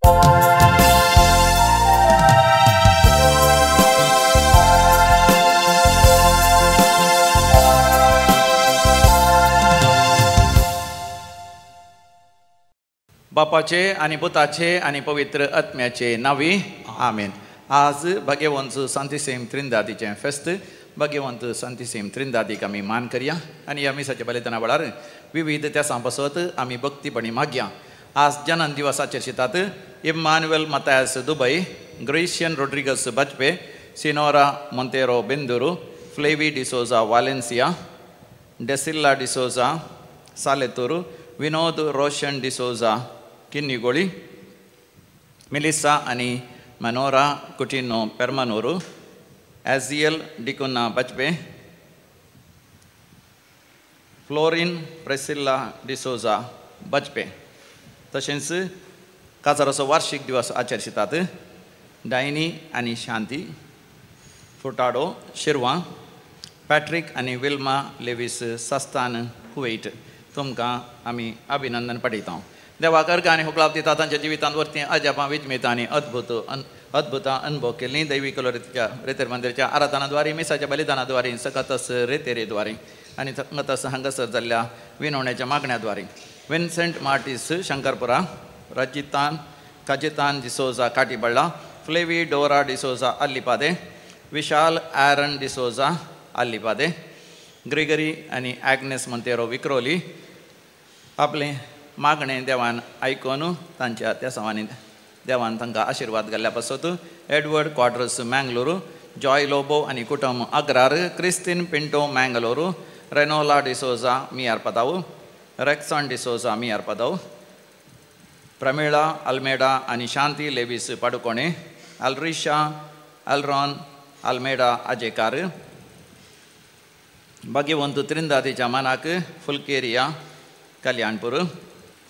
बापाचे आनी पुताचे आनी पवित्र आत्म्याचे नांवी आमेन। आज भाग्यवंत सांतिसेम त्रिंदादीचें फेस्त। भाग्यवंत सांतिसेम त्रिंदादीक आमी मान करया आनी ह्या मिसाच्या बलिदाना वेळार विविध त्यासां पासत आमी भक्तीपणी मागया। आज जनन दिवसाचेर शितात Emmanuel Mathias Dubai, Gracian Rodrigues Bajpe, Sinora Monteiro Benduru, Flavi D'Souza Valencia, Desilla D'Souza Saletur, Vinod Roshan D'Souza Kinnigoli, Melissa आनी Manora Coutinho Permanur, Aziel D'Cunha Bajpe, Florin Priscilla D'Souza Bajpe. तशेंच काजाराचो वार्षिक दिवस आचरितात डायनी आनी शांती फुटाडो शिरवां, Patrick आनी Wilma Lewis सस्तान Kuwait. तुमकां आमी अभिनंदन पाठयता। देवाक अर्घ आनी हुकलाप दिता तांच्या जिवितांत वरती अजापां विजमितां आनी अद्भुतां अनुभव केल्लीं दैवी कलोरीच्या रेतेर मंदिराच्या आराधनाद्वारे, मिसाच्या बलिदानाद्वारे, सकतस रेतेरेद्वारे आनी तस हांगासर जाल्ल्या विनवण्याच्या मागण्याद्वारे। Vincent Martis Shankarpura, Rajitan Kajitan D'Souza Katiballa, Flavi Dora D'Souza Allipade, Vishal Aaron D'Souza Allipade, Gregory आनी एग्नेस मोंतेरो विक्रोली। आपलें मागणें देवान आयकून तांच्या त्या सवांनी देवान तांकां आशिर्वाद घाल्ल्या पासत एडवर्ड क्वाड्रस मँगलोरू, जॉय लोबो आनी कुटुंब अग्रार, क्रिस्तीन पिंटो मँगलोरू, रेनोला डिसोजा मियारपदाव, रेक्सॉन डिसोजा मियारपदाव, प्रमिळा अल्मेडा आनी शांती लेवीस पाडुकोणे, अल्रिशा अल्रॉन अल्मेडा अजेकार, भाग्यवंत त्रिंदादीच्या मानाक फुलकेरिया कल्याणपूर,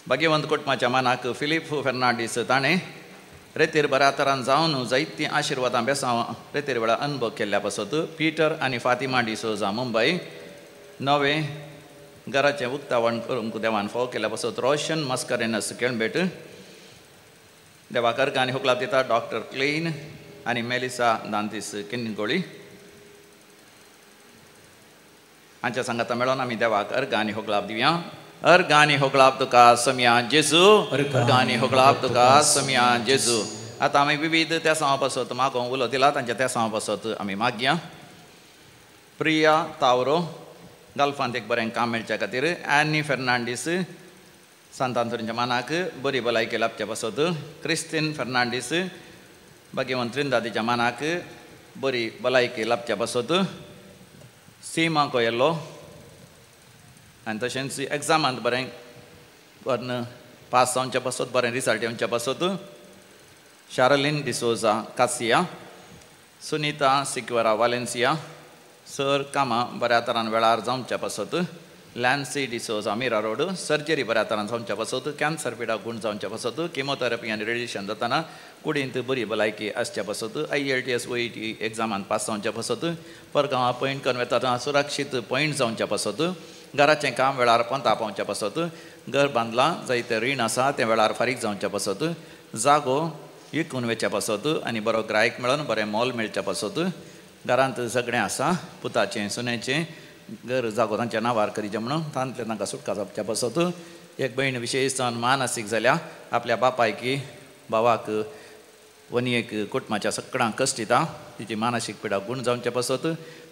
भाग्यवंत कुटुंबाच्या मानाक फिलीप फेर्नांडीस ताणें रेतीर बऱ्या तरान जावन जायतीं आशिर्वादां बेसांव रेतीर वेळार अनुभव केल्ल्या पासत पीटर आनी फातिमा डिसोजा मुंबय, नवें घराचें उक्तावण करूंक देवान फावो केल्या पासत रोशन मस्करेनस केळंबेट। देवाक अर्घ आनी हुकलाप दिता डॉक्टर क्लेन आनी मेलिसा दांतीस किन्निगोळी हांच्या सांगाता मेळोन आमी देवाक अर्घ आनी होगलाप दिवया। अर्घ आनी होगलाप तुका समया जेजू, अर्घ आनी होगलाप तुका समया जेजू। आतां आमी विविध त्या सांवा पासत मागोवंक उलो दिला तांच्या त्या सांवा पासत आमी मागया। प्रिया तावरो गल्फांत एक बरें काम मेळच्या खातीर, एनी फेर्नांडीस सांतांतोरीच्या मानाक बरी भलायकी लाभच्या पासत, क्रिस्तीन फेर्नांडीस भाग्यवंत त्रिंदादीच्या मानाक बरी भलायकी लाभच्या पासत, सीमा कोयल्लो आनी तशेंच एग्जामांत बरें करून पास जावच्या पासत, बरें रिजल्ट येवच्या पासत, Sharlin D'Souza Kasiya, Sunita Sequeira Valencia sir कामां बऱ्या तरान वेळार जावच्या पासत, लॅन्सी डिसोजा मिरा रोड सर्जरी बऱ्या तरान जावच्या पासत, कॅन्सर पिडा गूण जावच्या पासत, किमोथेरपी आनी रेडिएशन जातना कुडींत बरी भलायकी आसच्या पासत, IELTS OET एग्जामांत पास जावच्या पासत, परगांवां पॉयंट करून वतना सुरक्षीत पॉयंट जावच्या पासत, घराचें काम वेळार पोंता पावच्या पासत, घर बांदलां जायतें रीण आसा तें वेळार फारीक जावच्या पासत, जागो विकून वचच्या पासत आनी बरो ग्रायक मेळोन बरें मोल मेळच्या पासत, घरांत सगळें आसा पुताचें सुनेचें घर जागो तांच्या नांवार करीचें म्हणून तांतलें तांकां सुटका जावच्या पासत। एक भयण विशेश जावन मानसीक जाल्या आपल्या बापायकी भावाक वनयेक कुटुंबाच्या सगळ्यांक कश्ट दिता, तिची मानसीक पिडा गूण जावच्या पासत,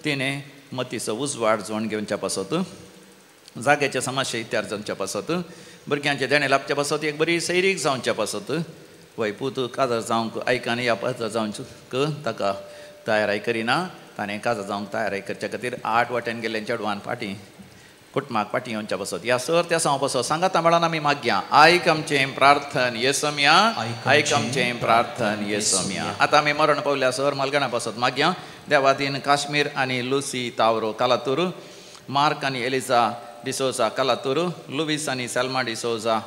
तिणें मतीचो उजवाड जोड घेवच्या पासत, जाग्याचे समस्या इत्यार जावच्या पासत, भुरग्यांचें देणें लाभच्या पासत, एक बरी सैरीक जावच्या पासत, वय पूत काजार जावंक आयकना या पाजार जावंक ताका तयाराय करिना, ताणें काजार जावंक तयाराय करच्या खातीर 8 वाटेन गेल्ले चेडवान फाटीं कुटुंबाक फाटीं येवच्या पासत। ह्या सर त्या सांवा पासत सांगाता मेळोन आमी मागया। आयक आमचें प्रार्थन येसम्या, आयक आमचें प्रार्थन येसम्या। आतां आमी मरण पावल्या सर मालगणा पासत मागया। देवादीन काश्मीर आनी लुसी तावरो कालातूर, मार्क आनी एलिजा डिसोजा कालातूर, लुवीस आनी Selma D'Souza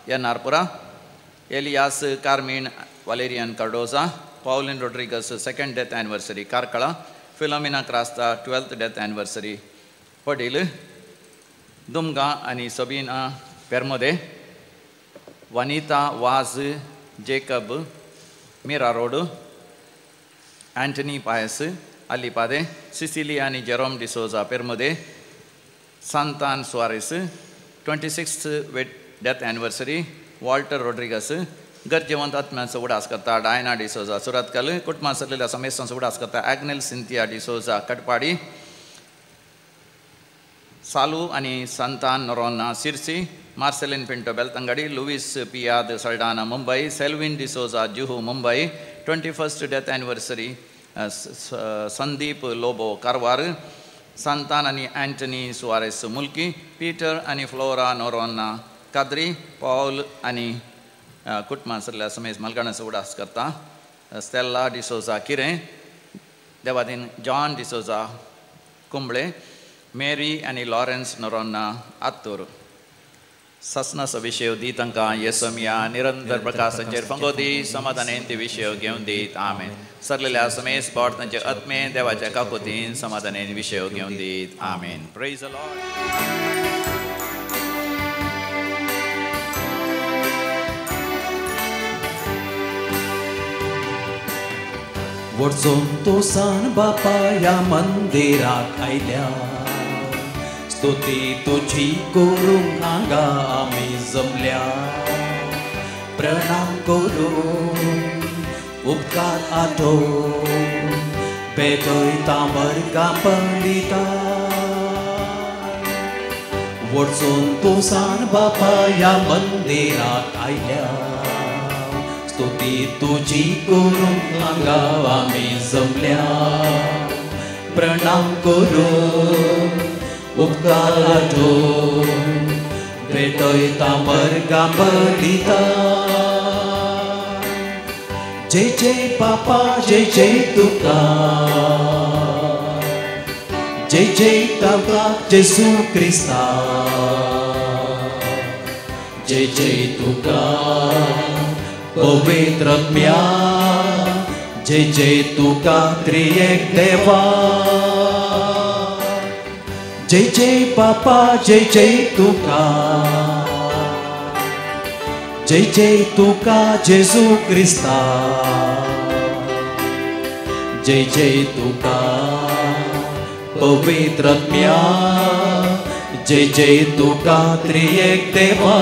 N R Pura, Elias Carmen Valerian Cardoza, Pauline Rodrigues second death anniversary Karkala, Philomena Crasta 12th death anniversary Padil, Dumga आनी सबीना पेरमोदे, वनिता वाज Jacob Mira road, Antony Pius Alipade, Cecilia आनी Jerome D'Souza Permude, Santan Soares, 26th death anniversary Walter Rodrigues, गरजेवंत आत्म्यांचो उडास करता Diana D'Souza Surathkal, कुटुंबां सरलेल्या समेस्तांचो उडास करता Agnel Cynthia D'Souza Katpadi, सालू आनी Santan Noronha Sirsi, Marcelin Pinto Belthangady, Luis Piyad Saldanha Mumbai, Selvin D'Souza Juhu Mumbai, 21st death anniversary Sandeep Lobo Karwar, Santan आनी Anthony Suarez मुल्की, Peter आनी flora Noronha Kadri, Paul आनी कुटुंबां सरल्या समेज मालगाणाचो उडास करता स्टेल्ला डिसोजा किरें, देवादीन जॉन डिसोजा कुंबळे, मेरी आनी लॉरेन्स नोरोन्हा आत्तूर. सासनाचो विशय दी तांकां येसमिया निरंतर प्रकाशाचेर फंगो दी, समाधानेन ती विशय घेवन दीत. आमेन. सरलेल्या समेज पोट तांचे आत्मे देवाच्या काकुतीन समाधानेन विशय घेवन दीत. आमेन. Praise the Lord. वचून तुसान बापा ह्या मंदिराक आयल्या, स्तुती तुजी करूंक हांगा आमी जमल्या, प्रणाम करूंक उपकार आठोवन पेटयता वर्गां पलिता. वचून तुसान बापा ह्या मंदिराक आयल्या, स्तुती तुजी करूंक हांगा आमी जमल्या, प्रणाम करूंक उपकार आठोवन भेटयता वर्गां बलिता. जय जय बापा जय जय तुका, जय जय तुका जेजू क्रिस्ता, जय जय तुका पवित्र आत्म्या, जय जय तुका त्रिएक देवा. जय जय बापा जय जय तुका, जय जय तुका जेजू क्रिस्ता, जय जय तुका पवित्र आत्म्या, जय जय तुका त्रिएक देवा.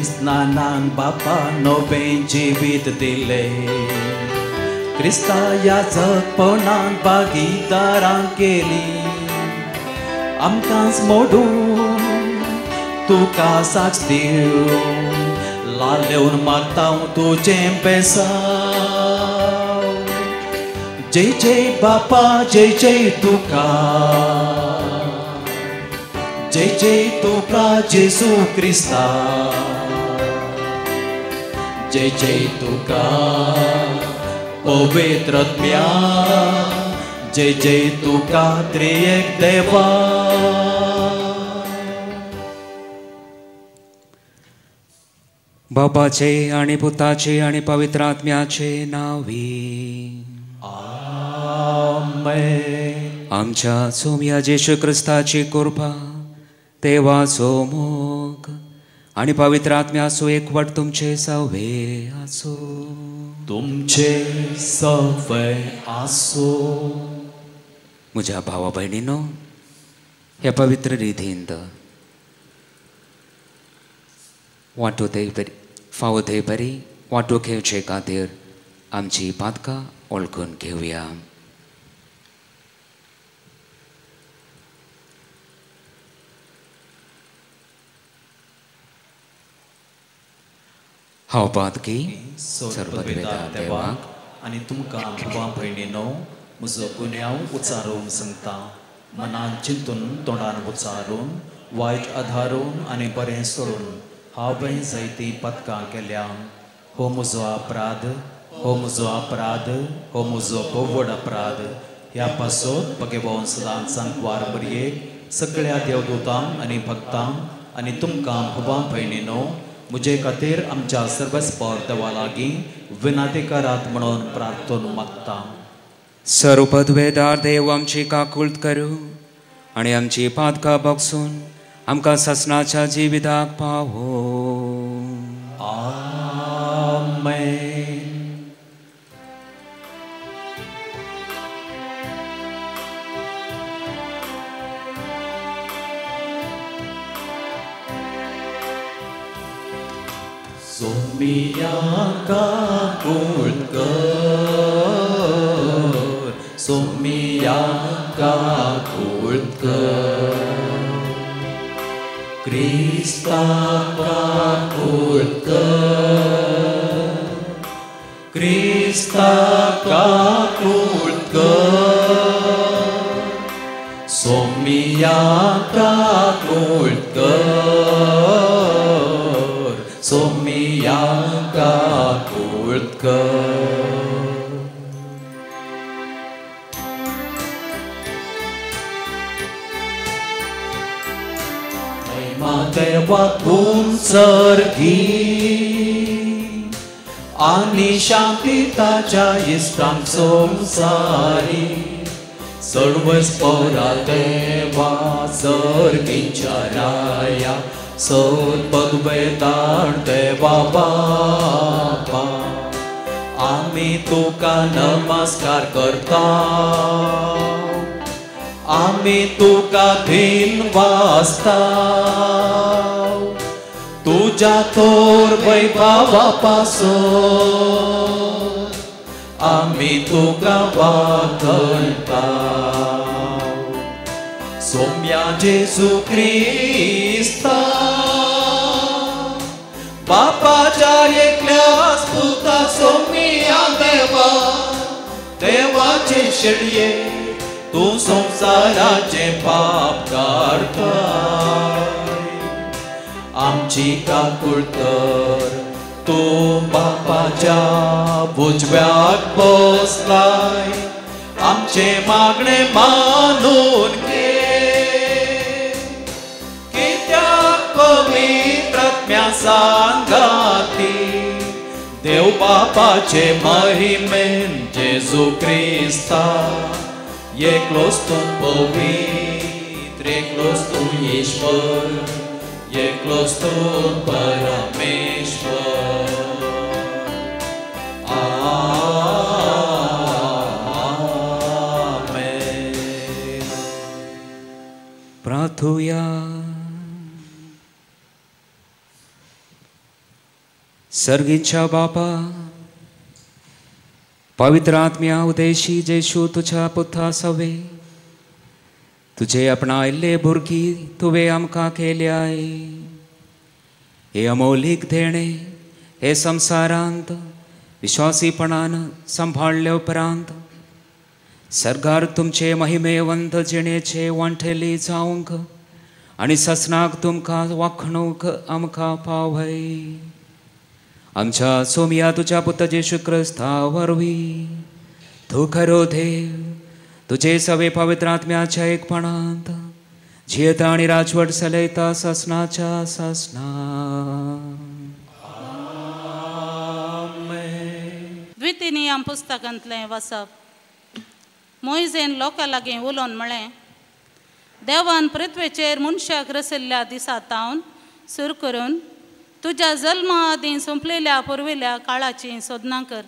स्नानान बापा नवें जिवीत दिलें, क्रिस्ता ह्या जगपणान भागीदारां केली, आमकांच मोडून तुका साक्ष दिवन लालेवन मागता तुजें बेसांव. जय जय बापा जय जय तुका, जय जय तुका जेजू क्रिस्ता, जय जय तुका पवित्र आत्म्या, जय जय तुका त्रिएक देवा. बापाचे आणि पुताचे आणि पवित्र आत्म्याचे नावे आमेन. आमच्या सोम्या जेशू क्रिस्ताची कृपा, देवाचो मोग आणि पवित्र आत्म्याचो एकवट तुमचे सवे आसो. तुमचे सवे आसो. म्हज्या भावा भयणीनो, ह्या पवित्र रिधींत वांटो फावो ते बरी वांटो घेवचे खातीर आमची पातकां वळखून घेवया. हांव पातकी सर्ववेदा देवाक आनी तुमकां भावा भयणीनो म्हजो गुन्यांव उच्चारून सांगता, मनान चिंतून तोंडान उच्चारून वायट आधारून आनी बरें सोडून हांवें जायतीं पदकां केल्या. हो म्हजो अपराध, हो म्हजो अपराध, हो म्हजो भोव अपराध. ह्या पासत भगेवन सदांच सांकवार बरयेक सगळ्या देवदूतांक आनी भक्तांक आनी तुमकां भावा भयणीनो म्हजे खातीर आमच्या सर्वस्पर देवा लागीं विनंती करात म्हणून प्रार्थना मागता. सर्वपदवेदार देव आमची काकूळत करूं आनी आमची पातकां बक्षून आमकां ससनाच्या जिविताक पावो. आमेन. सोमिया काकूळ कर, सोमिया काकूळ कर, क्रिस्ता काकूळ कर, क्रिस्ता काकूळ कर, सोमिया काकूळ कर, सोमिया काकूळ कर. देवातून सर्गी आनी शांती ताच्या इश्टांक संवसारी सर्वस्परा देवा सर्गीच्या राया सदपदवेदार देवा बापा आमी तुका नमस्कार करता, आमी तुका धीन वाचता, तुज्या थोर वैभवा पासून आमी तुका वाखणता. सोम्या जेजू क्रिस्ता बापाच्या एकल्याच पुता सोम्या देवा देवाचे शेळये तूं संवसाराचें पाप काडताय, आमची काकूळ कर, तूं बापाच्या उजव्याक बसलाय, आमचें मागणें मानून घे, कित्याक पवित्र आत्म्या सांगाती देव बापाचे महिमेन जेजू क्रिस्ता एकलोच तूं पवित्र, एकलोच तूं ईश्वर, एकलोच तूं परमेश्वर. आमेन. प्रार्थुया. सर्गीच्या बापा, पवित्र आत्म्या उदेशी जेशू तुझ्या पुता सवे तुझे आपणायल्ले भुरगीं तुवें आमकां केल्याय. हे अमोलीक देणें हे संवसारांत विश्वासीपणान सांबाळ्ळे उपरांत सरकार तुमचे महिमेवंत जिणेचे वांटेली जावंक आनी ससनाक तुमकां वाखणूक आमकां पावय. आमच्या सोमया तुझ्या पुता जेशू क्रिस्ता वरवीं तूं खरो देव तुझे सवे पवित्र आत्म्याच्या एकपणांत जियेता आनी राजवट चलयता ससनाच्या ससना. द्वितीय नियम पुस्तकांतलें वाचप. मोयजेन लोकां लागीं उलोवन म्हळें, देवान पृथ्वेचेर मनशाक रचिल्ल्या दिसा तावन सुरू करून तुज्या जल्मा आदीं सोंपलेल्या पुर्विल्ल्या काळाची सोदनां कर,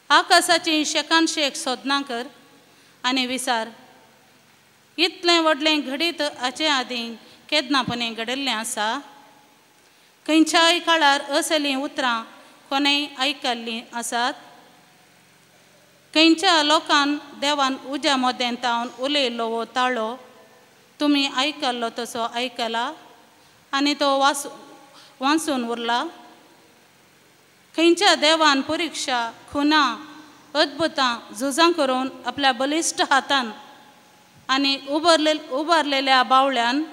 आकाशाची शेकानशेक सोदनां कर आनी विचार, इतलें व्हडलें घडीत हाचे आदीं केन्नापणी घडिल्लें आसा? खंयच्याय काळार असलीं उतरां कोणेय आयकल्लीं आसात? खंयच्या लोकान देवान उज्या मदें तावन उलयल्लो वो ताळो तुमी आयकल्लो तसो आयकला आनी तो वाचून उरला? खंयच्या देवान परिक्षा, खुना, अद्भुतां, झुजां करून आपल्या बलिश्ट हातान आनी उबारलेल्या बावळ्यान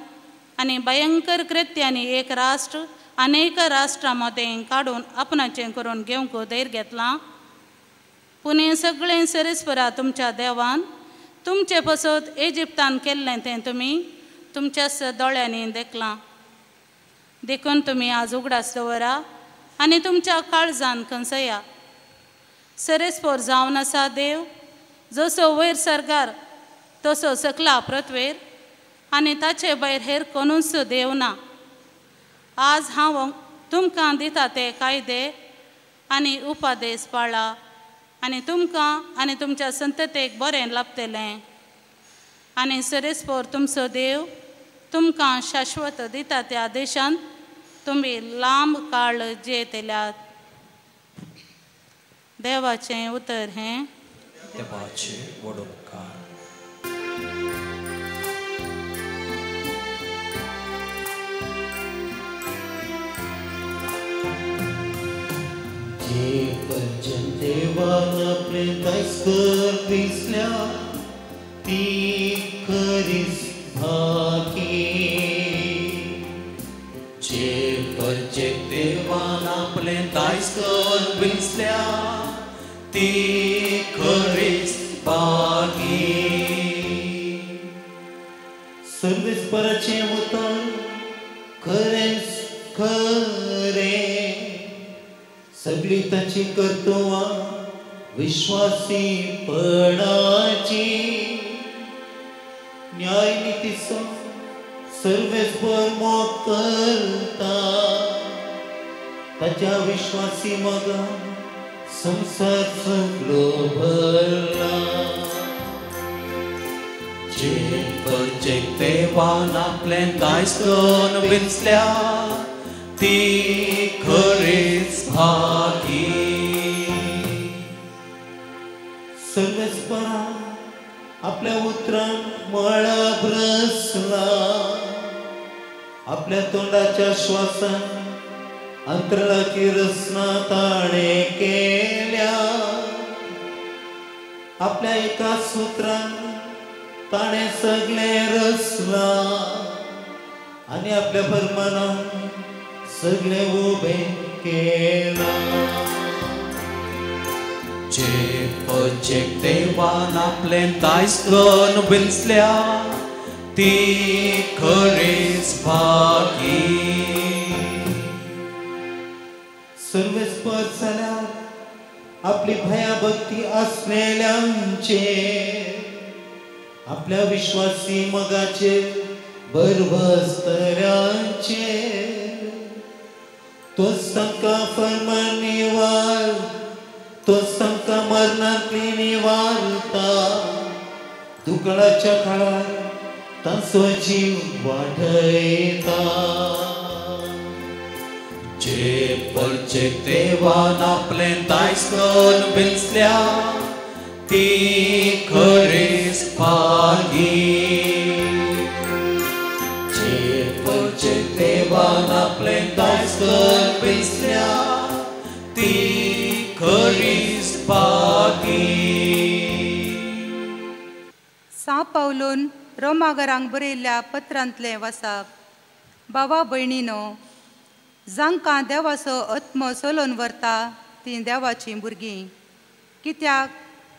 आनी भयंकर कृत्यांनी एक राष्ट्र अनेक राष्ट्रां मदें काडून आपणाचें करून घेवंक धैर्य घेतलां? पूण हें सगळें सरेस्परा तुमच्या देवान तुमचे पसत इजिप्तान केल्लें तें तुमी तुमच्याच दोळ्यांनी देखलां. देखून तुमी आज उगडास दवरा आनी तुमच्या काळजान कंसया. सरेस्पोर जावन आसा देव जसो वयर सरकार तसो सकला पृथ्वेर आनी ताचे भायर हेर कोणूच देव ना. आज हांव तुमकां दिता ते कायदे आनी उपादेश पाळा आनी तुमकां आनी तुमच्या संततेक बरें लाभतलें. आनी सरेस्पोर तुमचो देव तुमकां शाश्वत दिता त्या देशांत तुमी लांब काळ जियेतल्यात. देवाचें उतर हें. देवाचे व्हड उपकार. जे पर्यंत देवान आपलें दायज कर दिसल्या ती खरीच भागी. जे पर्यंत देवान आपलें दायज कर दिसल्या ती खरीच भागी. सर्वेस्पराचें उतर खरेंच खरें, सगळी ताची कर्तुवां विश्वासीपणाची, न्याय नितीचो सर्वेस्पर मोग करता, ताच्या विश्वासी मोगान संवसार सगळो भरला. जे पर्यंत देवान आपलें दायज करून विंचल्या ती खरीच भागी. सर्वेस्परान आपल्या उतरान मळब रचला, आपल्या तोंडाच्या श्वासान अंतराळाची रचना ताणें केल्या. आपल्या एका सुत्रान ताणें सगळें रचलां आनी आपल्या फर्मानान सगळें उबें केलां. जे पर्यंत देवान आपलें दायज करून विंचल्या ती खरीच भागी. सर्वेस्पर जाल्यार आपली भयाभक्ती आसलेल्यांचे, आपल्या विश्वासी मोगाचेर भरवसतल्यांचे, तोच तांकां फर्मान निवार, तोच तांकां मरणांतली निवारता. दुकळाच्या काळार तांचो जीव वाडयता. जे पर्यंत देवान आपलें दायज करून विंचल्या ती खरीच भागी. जे पर्यंत देवान आपलें दायज करून विंचल्या ती खरीच भागी. सां पावलून रोमागरांक बरयल्ल्या पत्रांतलें वासाप. बाबा भयणीनो, जांकां देवाचो आत्मो चलोवन व्हरता तीं देवाचीं भुरगीं. कित्याक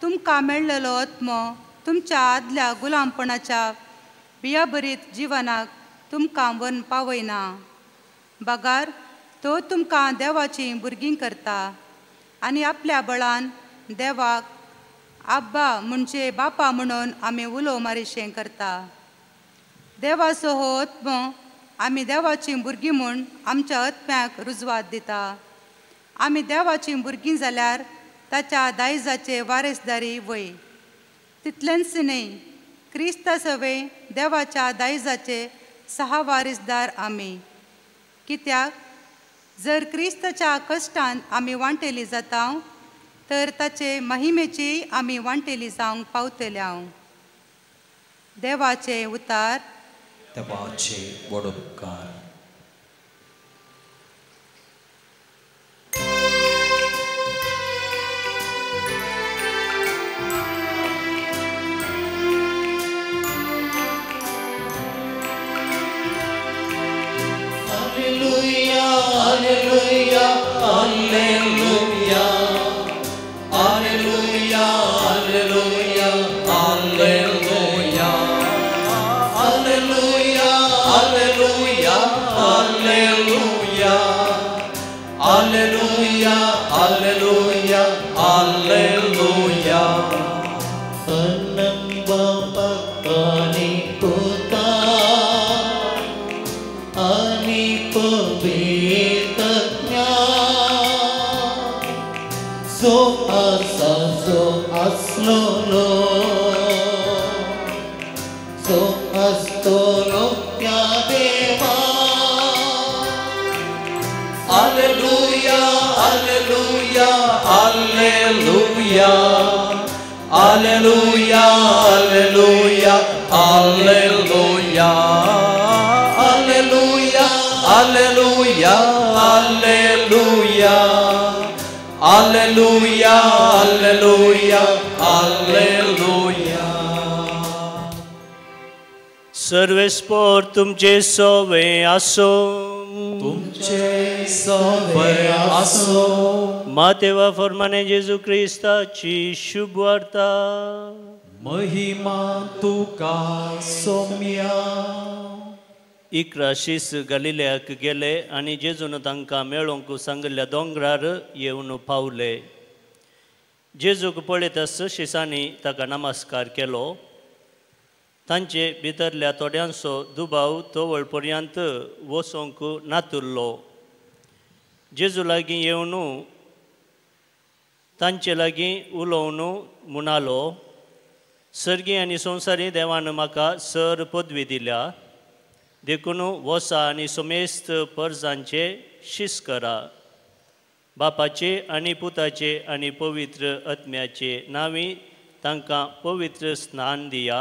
तुमकां मेळ्ळेलो आत्मो तुमच्या आदल्या गुलामपणाच्या बियाभरीत जिवनाक तुमकां व्हरून पावयना, बगार तो तुमकां देवाचीं भुरगीं करता आनी आपल्या बळान देवाक आब्बा म्हणजे बापा म्हणून आमी उलो मारिशें करता. देवाचो हो आत्मो आमी देवाचीं भुरगीं म्हूण आमच्या आत्म्याक रुजवात दिता. आमी देवाचीं भुरगीं जाल्यार ताच्या दायजाचे वारेसदारी वय. तितलेंच न्हय, क्रिस्ता सवे देवाच्या दायजाचे सहा वारेसदार आमी. कित्याक जर क्रिस्ताच्या कश्टान आमी वांटेली जाता तर ताचे महिमेची आमी वांटेली जावंक पावतले. देवाचे उतार. देवाचे व्हड उपकार. Alleluia, alleluia, alleluia, alleluia, alleluia, alleluia, alleluia, alleluia, alleluia, जो आसा जो आसलोलो जो आसतलो त्या देवा. Alleluia, alleluia, alleluia, alleluia, alleluia, alleluia, alleluia, alleluia, alleluia, alleluia, alleluia, alleluia. सर्वेस्पोर तुमचे सोवे आसो, तुमचे सोवे आसो. मातेवा फरमाने जेजू क्रिस्ताची शुभ वार्ता. महिमा तुका सोम्या. 11 शीस गलिलेयाक गेले आनी जेजून तांकां मेळोंक सांगिल्ल्या दोंगरार येवन पावले. जेजूक पळयतच शिसांनी ताका नमस्कार केलो. तांचे भितरल्या थोड्यांचो दुबाव तवळ पर्यंत वचोंक नातुरलो. जेजू लागीं येवन तांचे लागीं उलोवन म्हणालो, सर्गी आनी संवसारी देवान म्हाका सर पदवी दिल्या, देखून वसा आनी समेस्त परजांचे शीस करा. बापाचे आनी पुताचे आनी पवित्र आत्म्याचे नांवी तांकां पवित्र स्नान दिया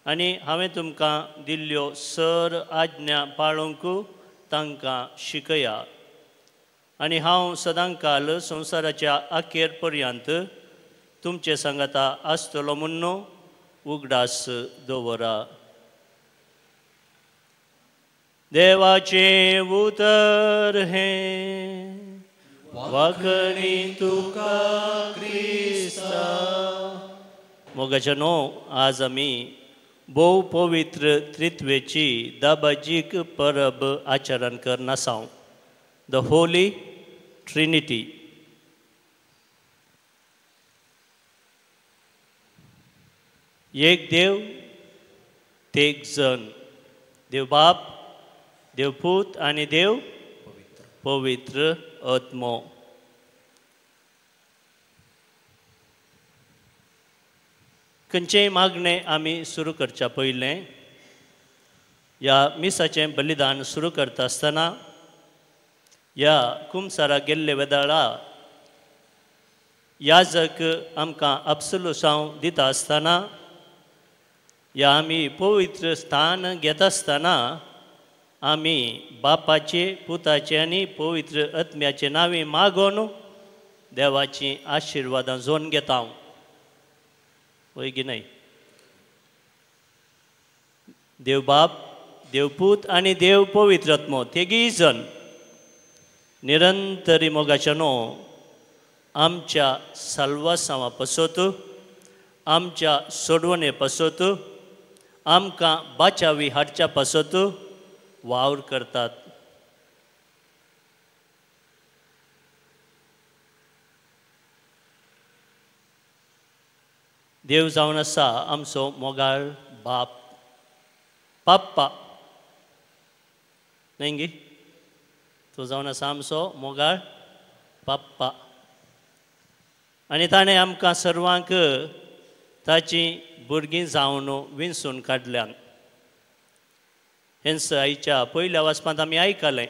आनी हांवें तुमकां दिल्ल्यो सर आज्ञा पाळूंक तांकां शिकया. आनी हांव सदांकाल संवसाराच्या अखेर पर्यंत तुमचे सांगाता आसतलो म्हूण उगडास दवरा. देवाचें उतर हें वाखणी तुका क्रिस्ता. मोगाच्या न्हू, आज आमी भोव पवित्र त्रित्वेची दाबाजीक परब आचरण करनासांव, the Holi Trinity. एक देव तेग जण, देव बाप, देव पूत आनी देव पवित्र आत्मो. खंयचेय मागणें आमी सुरू करच्या पयलें ह्या मिसाचें बलिदान सुरू करता आसतना ह्या कुमसारा गेल्ले वेदाळा याजक आमकां आपसलुसांव दिता आसतना ह्या आमी पवित्र स्थान घेता आसतना आमी बापाचे पुताचे आनी पवित्र आत्म्याचे नांवी मागोवन देवाचीं आशिर्वादां जोन घेता. वय की न्हय? देव बाप, देवपूत आनी देव पवित्र आत्मो तेगीय जण निरंतरी मोगाच्या न्हू आमच्या साल्वासांवा पासत, आमच्या सोडवणे पासत, आमकां बाचावी हाडच्या पासत वावर करतात. देव जावन आसा आमचो मोगाळ बाप, पाप्पा न्हय गी? तो जावन आसा आमचो मोगाळ पाप्पा आनी ताणें आमकां सर्वांक ताचीं भुरगीं जावन विंचून काडल्यान. हेंच आयच्या पयल्या वाचपांत आमी आयकलें.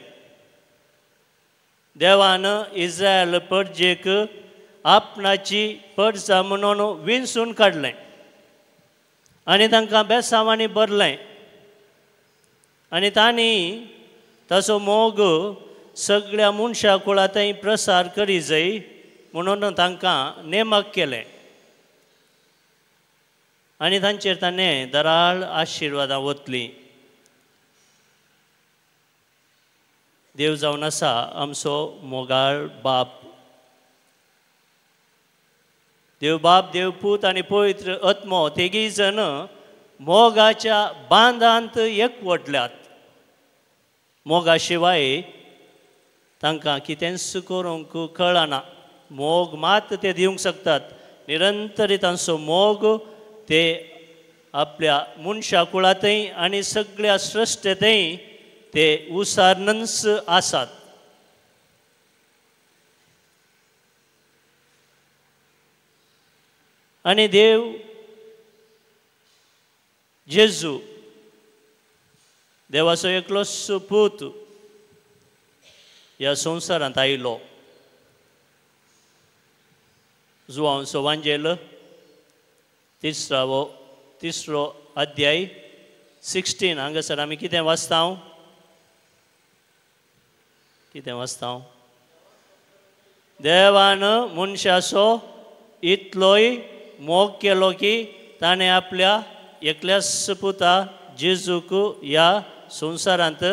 देवान इस्रायल परजेक आपणाची परजा म्हणून विंचून काडलें आनी तांकां बेसांवांनी भरलें आनी तांणी ताचो मोग सगळ्या मनशा कुळांतय प्रसार करी जाय म्हणून तांकां नेमक केलें आनी तांचेर ताणें दराळ आशिर्वादां वतलीं. देव जावन आसा आमचो मोगाळ बाप. देव बाप, देव पूत आनी पवित्र आत्मो तेगीय जण मोगाच्या बांदांत एकवटल्यात. मोगा शिवाय तांकां कितेंच करूंक कळना. मोग मात ते दिवंक शकतात. निरंतरी तांचो मोग ते आपल्या मनशा कुळांतय आनी सगळ्या सृश्टेंतय ते उसारनच आसात. आनी देव जेजू देवाचो एकलोच पूत ह्या संवसारांत आयलो. जुवांचो वांजेल तिसरो अध्याय 16 हांगासर आमी कितें वाचता? कितें वाचता? देवान मनशाचो इतलोय मोग केलो की ताणें आपल्या एकल्याच पुता जेजूक ह्या संवसारांत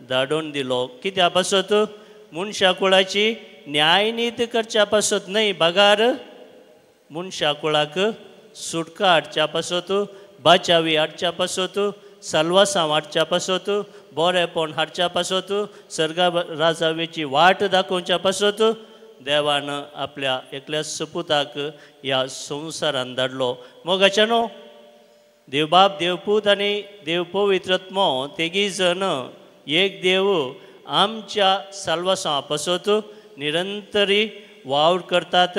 धाडून दिलो. कित्या पासत? मनशा कुळाची न्यायनीत करच्या पासत न्हय, बगार मनशा कुळाक सुटका हाडच्या पासत, बाचावी हाडच्या पासत, साल्वासांव हाडच्या पासत, बरेपण हाडच्या पासत, सर्गा राजावेची वाट दाखोवच्या पासत देवान आपल्या एकल्याच पुताक ह्या संवसारान धाडलो. मोगाच्या न्हू, देवबाप, देवपूत आनी देव पवित्रत्मो तेगी जण एक देव आमच्या साल्वासांवा पासत निरंतरी वावर करतात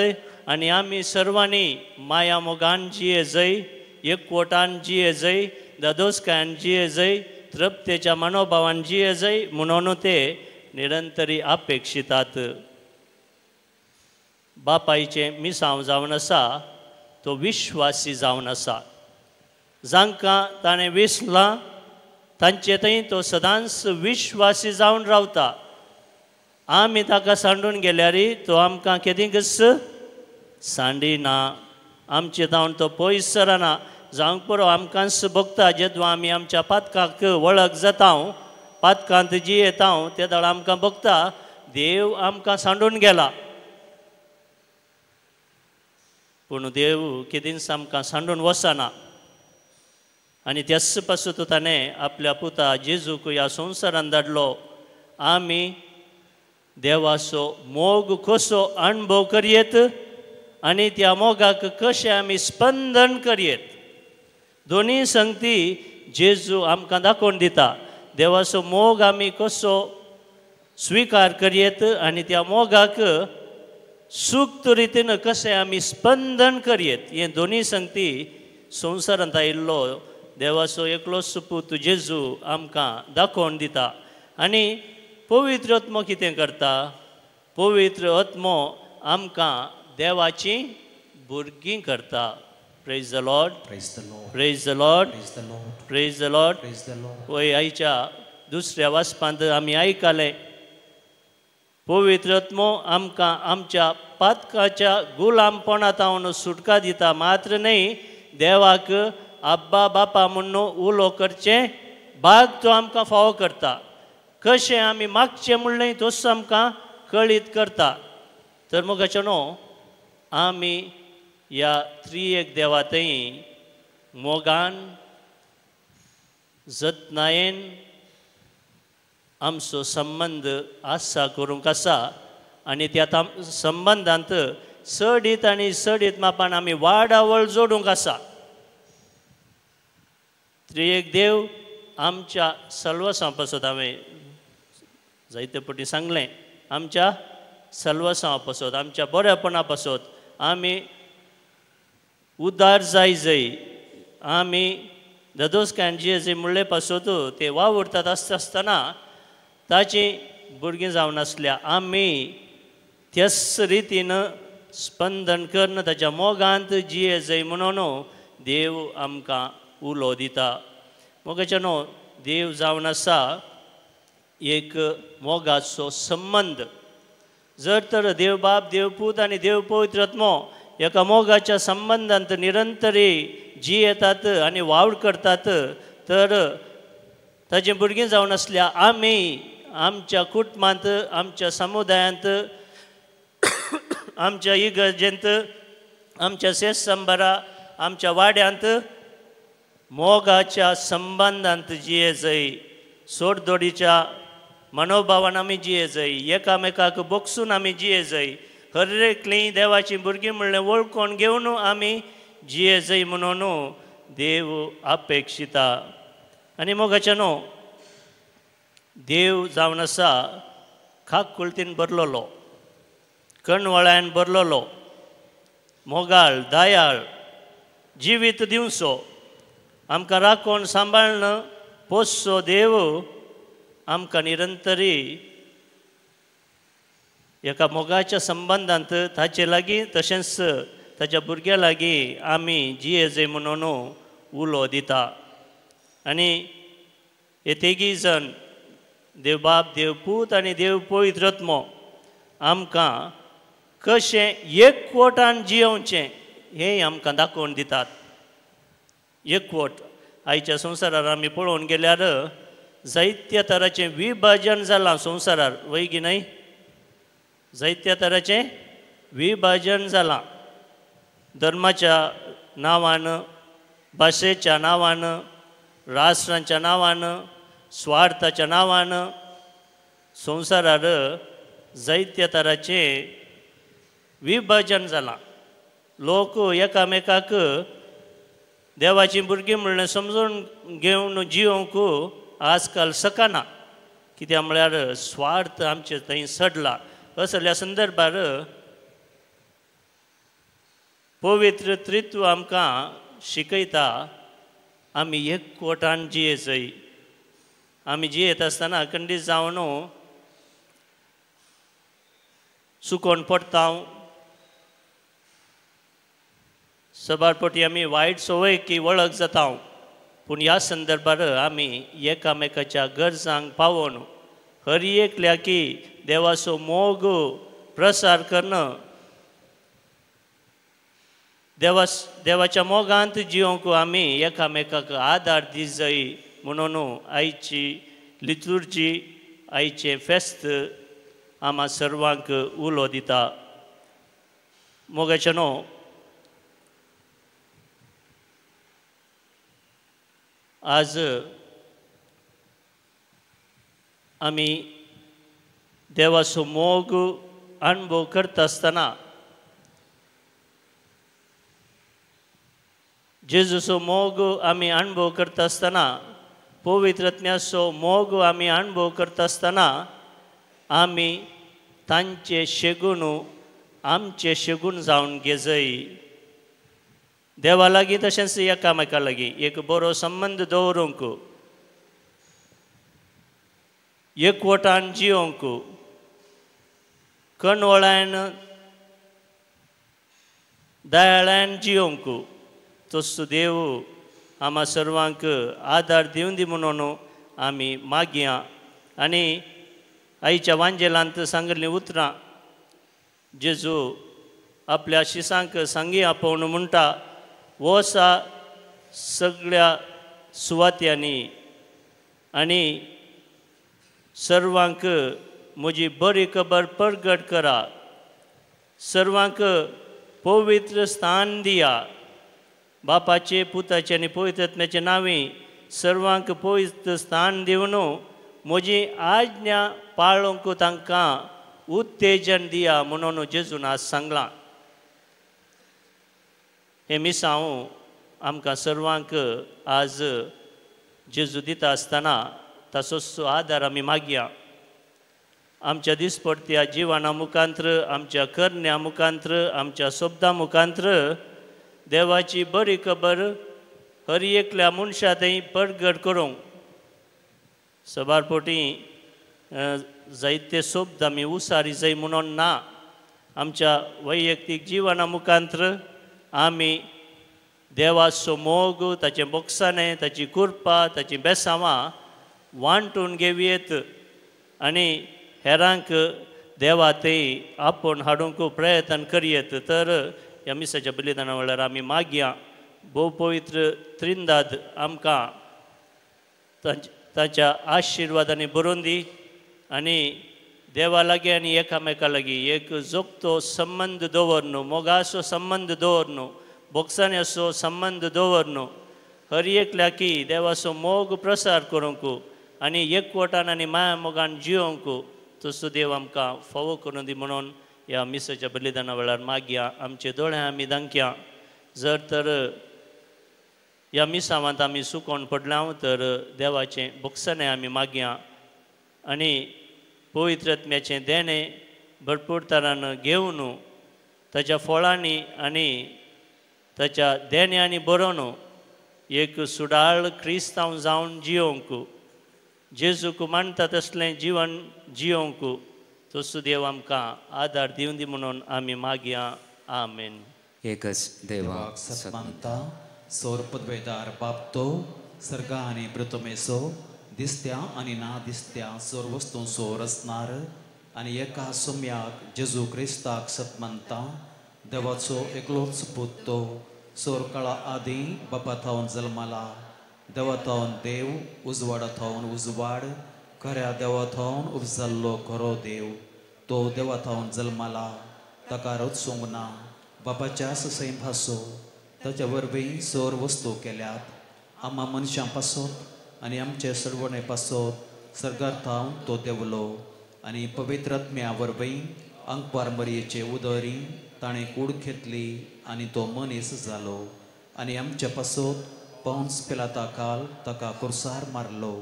आनी आमी सर्वांनी माया मोगान जिये जय, एकवटान जिये जय, दादोसकायन जिये जय, तृप्तेच्या मनोभावान जिये जय म्हणून ते निरंतरी अपेक्षितात. बापायचें मिसांव जावन आसा तो विश्वासी जावन आसा. जांकां ताणें विसलां तांचे थंय तो सदांच विश्वासी जावन रावता. आमी ताका सांडून गेल्यार तो आमकां केदींकच सांडिना, आमचे जावन तो पयस सरना. जावंक पुरो आमकांच भोगता. जेदवा आमी आमच्या पातकाक वळख जाता, पातकांत जियेता, ते दळ आमकां भोगता देव आमकां सांडून गेला. पूण देव केदींच आमकां सांडून वचना. आनी त्याच पासून ताणें आपल्या पुता जेजूक ह्या संवसारान धाडलो. आमी देवाचो मोग कसो अणभव करयेत आनी त्या मोगाक कशें आमी स्पंदन करयेत, दोनूय संगती जेजू आमकां दाखोवन दिता. देवाचो मोग आमी कसो स्विकार करयेत आनी त्या मोगाक सुक्त रितीन कशें आमी स्पंदन करयेत, हे दोनूय संगती संवसारांत आयिल्लो देवाचो एकलोच पूत जेजू आमकां दाखोवन दिता. आनी पवित्र आत्मो कितें करता? पवित्र आत्मो आमकां देवाची भुरगीं करता. Praise the Lord, praise the Lord, praise the Lord. वय आयच्या दुसऱ्या वाचपांत आमी आयकलें, पवित्र आत्मो आमकां आमच्या पातकाच्या गुलामपणांत सुटका दिता. मात्र न्हय, देवाक आब्बा बापा म्हूण उलो करचें भाग तो आमकां फावो करता. कशें आमी मागचें म्हणलें तोच आमकां कळीत करता. तर मोगाचो न्हू, आमी ह्या त्रिएक देवा थंय मोगान जतनायेन आमचो संबंद आसा करूंक आसा आनी त्या संबंदांत चडीत आनी चडीत मापान आमी वाडावळ जोडूंक आसा. त्रिएक देव आमच्या सल्वसां पासत हांवें जायते पटी सांगलें, आमच्या सल्वसां पासत, आमच्या बरेपणा पासत आमी उदार जाय जय, आमी ददोसकायन जिये जय म्हणले पासत ते वावुरतात आसता आसतना ताची भुरगीं जावन आसल्या आमी त्याच रितीन स्पंदन करून ताच्या मोगांत जिये जय म्हणून देव आमकां उलो दिता. मोगाच्या न्हू, देव जावन आसा एक मोगाचो संबंद. जर तर देवबाप, देवपूत आनी देव पवित्र आत्मो एका मोगाच्या संबंदांत निरंतरी जियेतात आनी वावर करतात, तर ताचीं भुरगीं जावन आसल्या आमी आमच्या कुटुंबांत, आमच्या समुदायांत, आमच्या इगर्जेंत, आमच्या शेतसंबारा, आमच्या वाड्यांत मोगाच्या संबंदांत जिये जय, सोडदोडीच्या मनोभावान आमी जिये जय, एकामेकाक बोगसून आमी जिये जय, हर एकलीं देवाचीं भुरगीं म्हणलें वळखून घेवन आमी जिये जय म्हणून देव अपेक्षिता. आनी मोगाच्या न्हू, देव जावन आसा खाकुलतीन भरलेलो, कणवळ्यान भरलेलो, मोगाळ, दयाळ, जिवीत दिवचो, आमकां राखून सांबाळन पोसचो देव आमकां निरंतरी एका मोगाच्या संबंदांत ताचे लागीं तशेंच ताच्या भुरग्यां लागीं आमी जियेजय म्हणून उलो दिता. आनी हे तेगी जण देव बाप, देव पूत आनी देव पवित्र आत्मो आमकां कशें एकवटान जियोवचें हें आमकां दाखोवन दितात. एकवट आयच्या संवसारार आमी पळोवन गेल्यार जायत्या तराचें विभाजन जालां संवसारार, वय की न्हय? जायत्या तराचें विभाजन जालां, धर्माच्या नांवान, भाशेच्या नांवान, राष्ट्रांच्या नांवान, स्वार्थाच्या नांवान संवसारार जायत्या तराचें विभाजन जालां. लोक एकामेकाक देवाचीं भुरगीं म्हणलें समजून घेवन जियोवंक आजकाल शकना, कित्याक म्हळ्यार स्वार्थ आमचे थंय सडला. असल्या संदर्भार पवित्र त्रित्व आमकां शिकयता आमी एकवटान जियेचय. आमी जियेत आसतना खंडीत जावन चुकोन पडटा, सबार पटी आमी वायट संवय की वळख जाता, पूण ह्या संदर्भार आमी एकामेकाच्या गरजांक पावोवन हर एकल्या की देवाचो मोग प्रसार करून देवाच्या मोगांत जिवंक आमी एकामेकाक आदार दी जाय म्हणून आयची लितुर्जी, आयचें फेस्त आमा सर्वांक उलो दिता. मोगाचें न्हू आज आमी देवाचो मोग अणभव करता आसतना जेजूचो मोग आमी अणभव करता आसतना, पवित्र आत्म्याचो मोग आमी अणभव करता आसतना आमी तांचे शेगून आमचे शेगून जावन घेजय. देवा लागीं तशेंच एकामेका लागीं एक बरो संबंद दवरूंक, एकवटान जियोवंक, कणवळान दयाळान जियोवंक तसो देव आमा सर्वांक आदार दिवन दी म्हणून आमी मागया. आनी आईच्या वांजेलांत सांगिल्लीं उतरां जेजू आपल्या शिसांक सांगी आपोवन म्हणटा, वसा सगळ्या सुवात्यांनी आनी सर्वांक म्हजी बरी खबर परगट करा, सर्वांक पवित्र स्थान दिया, बापाचे पुताचे आनी पवित्र आत्म्याचे नांवी सर्वांक पवित्र स्थान दिवन म्हजी आज्ञा पाळूंक तांकां उत्तेजन दिया म्हणून जेजून आज सांगलां. हें मिसांव आमकां सर्वांक आज जेजू दिता आसतना ताचोच आदार आमी मागया. आमच्या दिसपडत्या जिवना मुखांत्र, आमच्या करण्या मुखांत्र, आमच्या शब्दां मुखांत्र देवाची बरी खबर हर एकल्या मनशा थंय परगट करूंक सबार पटी जायते शब्द आमी उसारी जाय म्हणून ना, आमच्या वैयक्तीक जिवना मुखांत्र आमी देवाचो मोग, ताचें बोगसाणें, ताची कृपा, ताची बेसांवां वांटून घेवयेत आनी हेरांक देवा थंय आपोवन हाडूंक प्रयत्न करयेत. तर ह्या मिसाच्या बलिदाना वेळार आमी मागया भोव पवित्र त्रिंदाद आमकां ताच्या आशिर्वादांनी भरून दी आनी देवा लागीं आनी एकामेका लागीं एक जोगतो संबंद दवर न्हू, मोगाचो संबंद दवर न्हू, बोगसाण्याचो संबंद दवर न्हू, हर एकल्याकी देवाचो मोग प्रसार करूंक आनी एकवटान आनी माया मोगान जियोवंक तसो देव आमकां फावो करून दी म्हणून ह्या मिसाच्या बलिदाना वेळार मागया. आमचे दोळे आमी दांकया. जर तर ह्या मिसावांत आमी सुकोवन पडल्या तर देवाचें बोगसाणें आमी मागया आनी पवित्र आत्म्याचें देणें भरपूर तरान घेवन ताच्या फळांनी आनी ताच्या देण्यांनी बरोवन एक सुडाळ क्रिस्तांव जावन जियोवंक जेजूक मानता तसलें जिवन जियोवंक तसो देव आमकां आदार दिवं दी म्हणून आमी मागया. आमेन. एकच देवाक सन्मानता सौर पदवेदार बाप तो सर्गा आनी प्रथमेसो दिसत्या आनी ना दिसत्या सोर वस्तूंचो रचणार आनी एका सोम्याक जेजू क्रिस्ताक सत्मानता देवाचो एकलोच पूत तो सोर काळा आदीं बापा थावन जल्माला देवा थावन देव उजवाडा थावन उजवाड खऱ्या देवा थावन उपजाल्लो खरो देव तो देवा थावन जल्माला ताका रचूंक ना बापाच्या सैम भासो ताच्या वरवीं सोर वस्तू केल्यात आमा मनशां पासत आनी आमचे सडवणे पासत सर्गार थावन तो देवलो आनी पवित्र आत्म्या वरवीं अंकवार मरयेचे उदरी ताणें कूड घेतली आनी तो मनीस जालो आनी आमचे पासत पौंस पिलाता काल ताका कुर्सार मारलो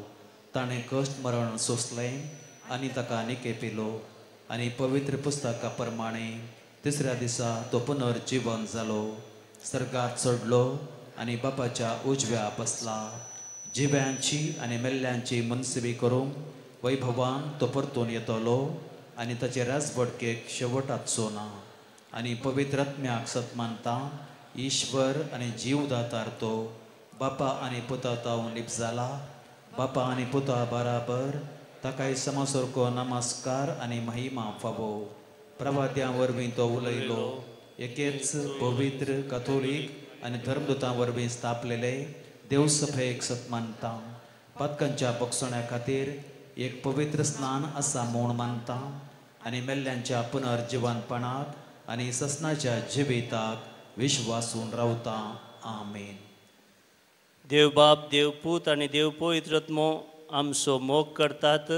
ताणें कश्ट मरण सोंसलें आनी ताका निके पिलो आनी पवित्र पुस्तका प्रमाणे तिसऱ्या दिसा तो पुनर्जिवन जालो सर्गात चडलो आनी बापाच्या उजव्या बसला जिव्यांची आनी मेल्ल्यांची मनसेवी करूंक वैभवान तो परतून येतलो आनी ताचे राजवटकेक शेवटाचो ना आनी पवित्र आत्म्याक सत्मानता ईश्वर आनी जीवदातार तो बापा आनी पुता तावन लिप जाला बापा आनी पुता बराबर ताकाय समसारको नमस्कार आनी महिमा फावो. प्रवाद्यां वरवीं तो उलयलो एकेच पवित्र कथोलीक आनी धर्मदूतां वरवीं स्थापलेले देवसभेक सत्मानता पातकांच्या बक्षण्या खातीर एक पवित्र स्नान आसा म्हूण मानता आनी मेल्ल्यांच्या पुनर्जिवनपणाक आनी ससनाच्या जिविताक विश्वासून रावता. आमेन. देव बाप देव पूत आनी देव पवित्र आत्मो आमचो मोग करतात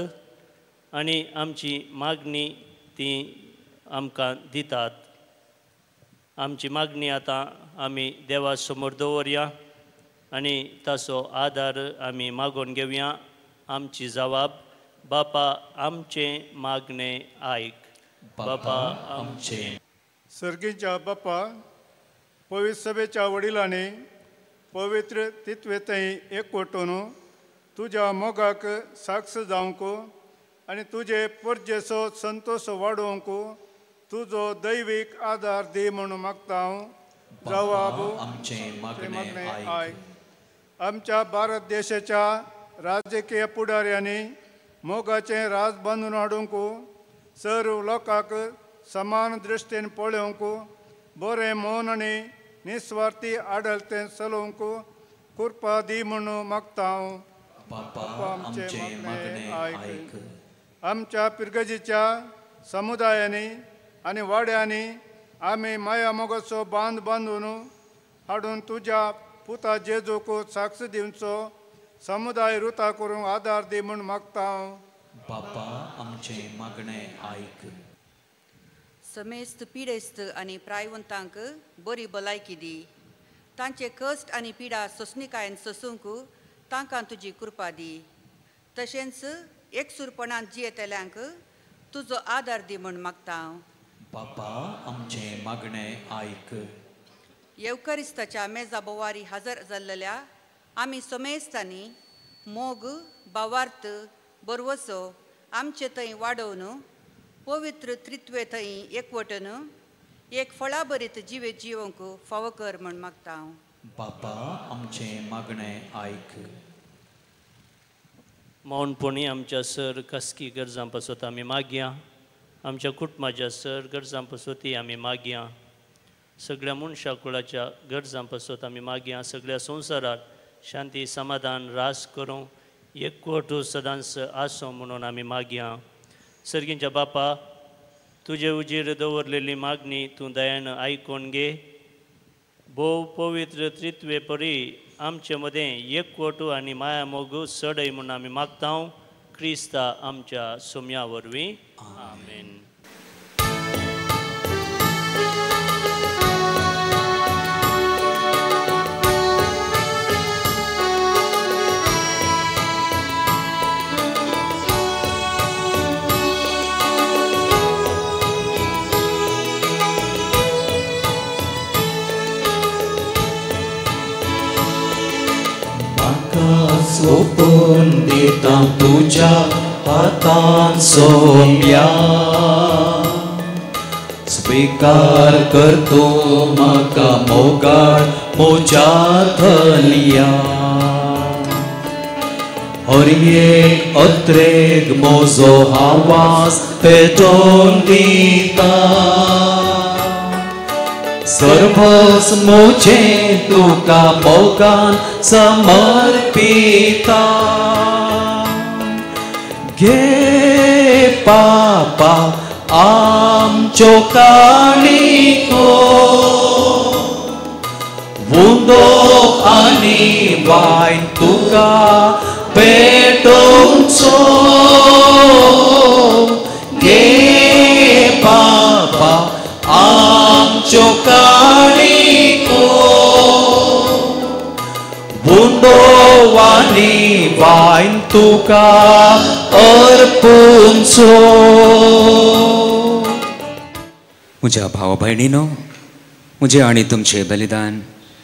आनी आमची मागणी ती आमकां दितात. आमची मागणी आतां आमी देवा समोर दवरया आनी ताचो आदार आमी मागोवन घेवया. आमची जवाब बापा आमचें मागणें आयक. बापा आमचें. सर्गीच्या बापा पवित्र सभेच्या वडिलांनी पवित्र तित्वेतय एकवटून तुज्या मोगाक साक्ष जावंक आनी तुजे परजेचो संतोश वाडोवंक तुजो दैवीक आदार दी म्हणून मागता हांव. जवाब आमचें मागणें आयक. आमच्या भारत देशाच्या राजकीय फुडाऱ्यांनी मोगाचें राज बांदून हाडूंक सर्व लोकांक समान दृश्टीन पळोवंक बरें मन आनी निस्वार्थी आडलतें चलोवंक कृपा दी म्हणून मागता हांव. बापा आमचें मागणें आयक. आमच्या पिरगजीच्या समुदायांनी आनी वाड्यांनी आमी माया मोगाचो बांद बांदून हाडून तुज्या पुता जेजूक साक्ष दिवचो समुदाय रुता करूंक आदार दी म्हूण मागता हांव. बापा आमचें मागणें आयक. समेस्त पिडेस्त आनी प्रायवंतांक बरी भलायकी दी तांचे कश्ट आनी पिडा सोंसणिकायेन सोसूंक तांकां तुजी कृपा दी तशेंच एकसूरपणान जियेतल्यांक तुजो आदार दी म्हूण मागता हांव. बापा आमचें मागणें आयक. येवकरिस्ताच्या मेजा बोवारी हजर जाल्लेल्या आमी समेस्तांनी मोग भावार्थ बरवसो आमचे थंय वाडोवन पवित्र त्रित्वे थंय एकवटन एक फळाभरीत जिवे जिवंक फावो कर म्हूण मागता हांव. बापा आमचें मागणें आयक. मौनपणी आमच्या सर खासगी गरजां पासत आमी मागया. आमच्या कुटुंबाच्या सर गरजां पासत आमी मागया. सगळ्या मनशा कुळाच्या गरजां पासत आमी मागया. सगळ्या संवसारात शांती समाधान रास करूं एकवट सदांच आसूं म्हणून आमी मागया. सर्गींच्या बापा तुजे उजीर दवरलेली मागणी तूं दयान आयकून घे. भोव पवित्र त्रित्वे परी आमचे मदें एकवट आनी माया मोग चडय म्हूण आमी मागता. क्रिस्ता आमच्या सोम्या वरवीं. आमेन. सोपून दिता तुज्या हातान सोम्या स्वीकार कर तूं म्हाका मोगाळ म्हज्या धनया हर एक अत्रेक म्हजो आवाज पेटोवन दिता सर्वस म्हजें तुका मोगान समर्पिता घे पापा आमच्यो काणयो उंदो आनी वायन तुका पेटोवचो घे पापा आमच्यो काणयो उंदो आनी वायन तुका अर्पुचो. म्हज्या भाव भयणीनो, म्हजें आनी तुमचें बलिदान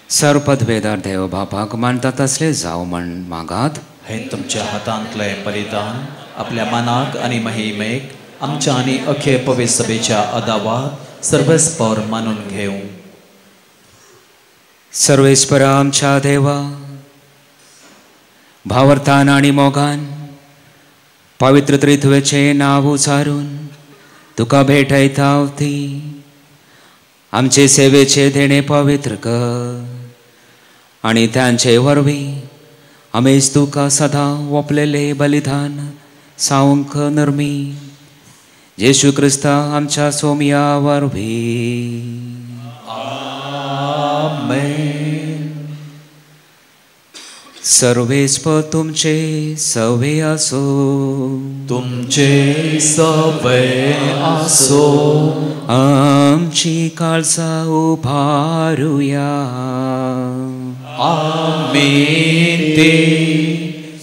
सर्वपदवेदार देव बापाक मानता तसलें जावं म्हण मागात. हें तुमच्या हातांतलें बलिदान आपल्या मनाक आनी महिमेक आमच्या आनी अखे पवित्र सभेच्या अदावात सर्वेस्पर मानून घेवं. सर्वेस्परा आमच्या देवा, भावार्थान आनी मोगान पवित्र त्रित्वेचें नांव उचारून तुका भेटयता ती आमचे सेवेचे देणें पवित्र कर आनी तांचे वरवीं आमीच तुका सदां ओंपलेलें बलिदान सावंक नर्मी जेशू क्रिस्ता आमच्या सोमया वरवीं. आमेन. सर्वेस्पर तुमचे सवे आसो. तुमचे सवे आसो. आमची काळजां उबारुया. आमी ती